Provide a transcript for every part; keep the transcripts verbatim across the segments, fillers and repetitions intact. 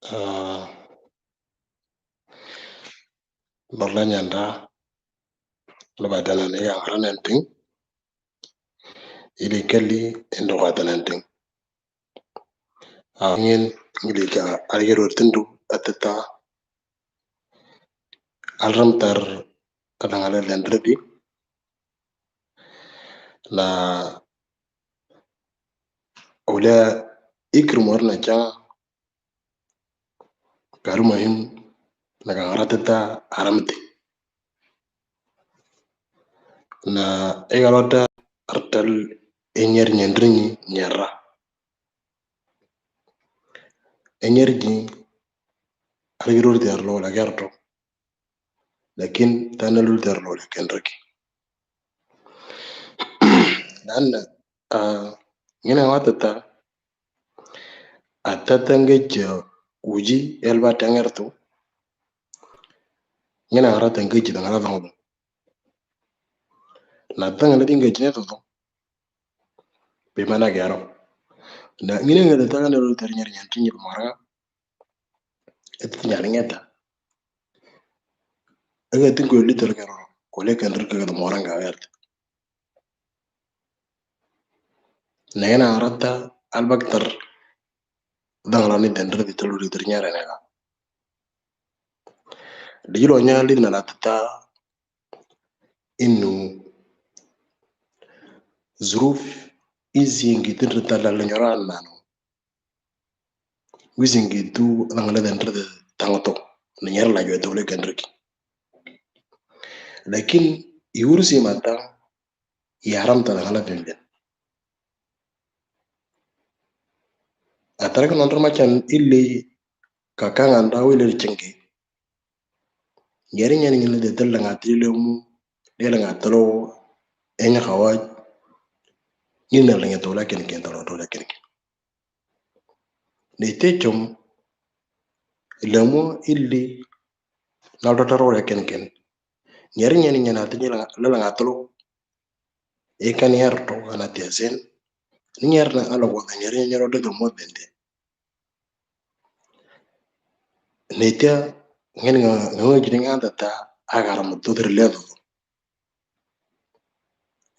Ah, Norla nyanda, lo ba dana ne ya ngara nenting. Ili kali endo wa dana nenting. Ah, ngin, ngili ka, algero tindu atata. Alram tar adangala lendredi. La ula ikir mor na cha karu mahim na ka ngara tata aramti. Na egalota artal enyer nyendri nyera. Enyer ji algero di arlo la gerto. Lakin tana lul di arlo la kendriki. Dan, ah, ngina watata, atata ngeja uji elba tangertu. Ngina harata ngeja dangala dangala. Na dangala di ngeja ne toto. Bimana gero. Na ngina ngata tanga na lul di nyer nyer tinyi mara. Etu nyari ngeta. Aga tingo litor gero. Kole kendriki ga mora nga werte. Nena arata albaktar dangala ni dendra di tulu di ternyara nega. Di lo nyali na latata inu zuruf izi ngi tinrita la nyora nanu. Wizi ngi tu dangala dendra di tangoto. Na nyara la jwe tole kendriki. Lakin iursi mata yaram ta dangala bimbe. Atara ka nondra machan illi kakang anda wile chengi. Yari nyani nyani de tel nga tilo mu, de nga telo, enya kawaj. Ngin na lenga tola ken ken tolo tola ken ken. Ni te chom, lemo illi, na dotaro la ken ken. Yari nyani nyani ati la nga telo. Ekan yarto ana tiasen. Nyar na alo ko nyari nyaro de mo bende. Netia ngen nga nga jini nga tata agar mo to der ledo.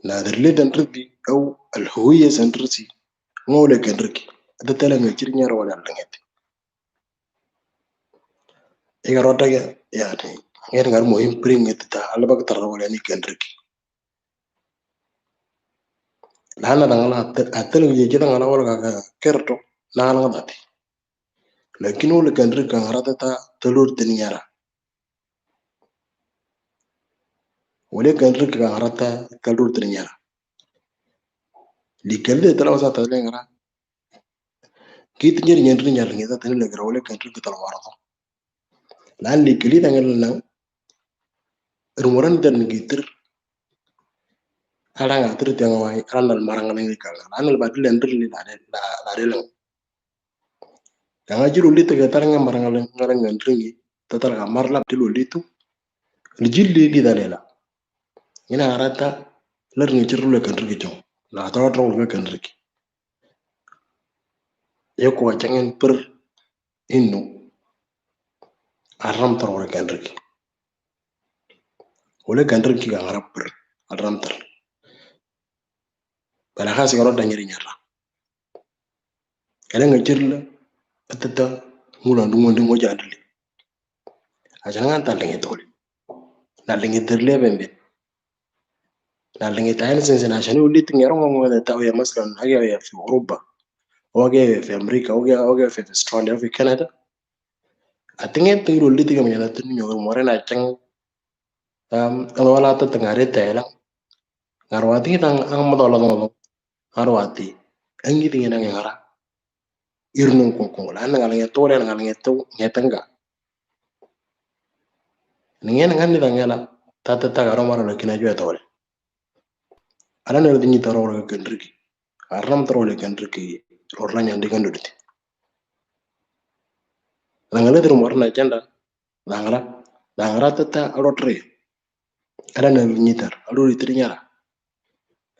Na der ledo ndrdi au al huwiya sandrsi. Ngole kendriki. Ada tala nga jiri nyaro wala lenget. Ega rota ya, ya te. Ngen ngar muhim pring tata alba ka tarra wala ni kendriki. Lana dangala atel, atel ngi je dangala wala ka kerto, lana ngadati. Lakin wala kendriki ka ngarata ta telur teniara. Wala kendriki ka ngarata telur teniara. Likal de tala wasa tala ngara. Kit nyeri nyeri nyeri ngita tani le grawle kan tu kital warado. Lan likali tangal lang. Rumuran dan gitir. Ala ngatir tiang wai ala nal marang nang kala. Lan al badil entir li dare dare lang. Kanga jiru li tege tar nga marang nang nang ngantri ngi. Tatar ka marla jiru li tu. Li jil li li dare la. Ina arata lar ngi jiru le kan tu kichong. La tawat rong le kan tu ki. Yoko wa changen per inu aram tar wala kendriki. Wala kendriki ka ngarap per aram tar. Bala khas garo danyari nyara. Kala ngajir la atata ngula ndungo ndungo jandali. Aja ngan tal lengi tole. Na lengi terle bembe. Na lengi tahen sen sen aja ni uli tingero ngo ngo ta ya maslan age ya fi Europa. Oge fi America, oge oge fi Australia, fi Canada. Atinge tu uli tinge manya tu nyo more na chang. Am wala ta tengare tela. Ngarwati tang ang madola dola. Ngarwati. Angi tinge nang ngara. Irnung kongkong la nang ngalenge tole nang ngalenge tu ngetengga. Ningen ngan ni tangela tata ta garo maro la kina jua tole. Ala nero dingi taro wala kendriki. Arnam taro wala kendriki. Rorla nyandi kan duditi. Nangale tero maro na janda. Nangara nangara tata aro tre. Ala na nyitar aro ri tri nyara.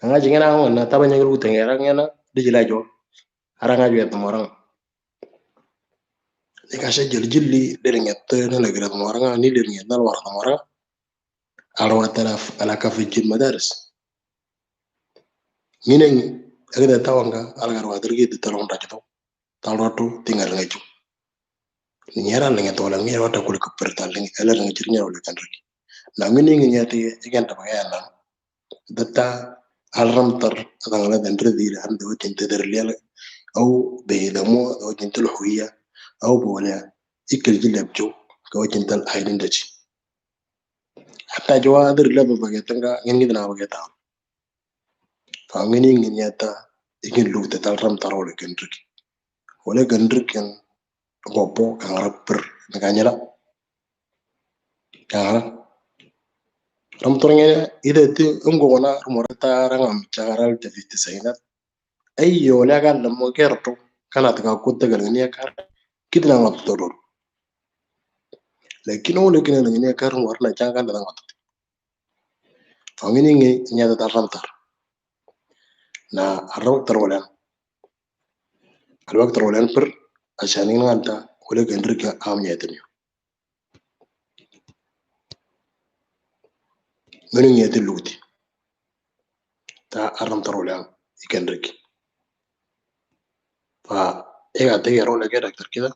Nanga jingena ho na taba nyagru tengera ngena dijila jo. Aranga jua tomorang. Ika sha jil jili deringet na lagrat moranga ni deringet na warta mora. Arwa tala ala kafi jil madaris. Ngine ngi agda tawanga ala garwa dirgi di talong rajto. Talratu tingal ngeju. Nyera lengeto la ngera wata kul kapir tal lengi ala lengi jir nyera wala kan rigi. Na ngine ngi nyati ikan ta bagaya na. Data alram tar atangala dan ridi han do jinte der lial. Au be damo do jinte luhuya. Au bola ikil jilab jo ka wajin tal aidin daji. Hatta jwa der lial bagaya tanga ngin ngidna bagaya ta. Fa ngini ngin yata ikin lukte tal ram tar wala kendrik. Wala kendrik kan gopo kangara per na kanyala. Kangara. Ram torngene ida ti ungo wana rumorata rangam chagaral te fifty sainat. Ay yo le kan lamo kerto kana taka kutta gal ngini kar kitna ngat todor. Lakin o lakin ngini kar warna jangan da ngat. Fa ngini ngi nyata tal ram tar. Na arwak tar wala. Arwak tar wala per ashanin nganta wala kendrik am nyata ni. Menu nyati lukti. Ta aram taro le ikendrik. Fa ega te yaro le ke daktar kida.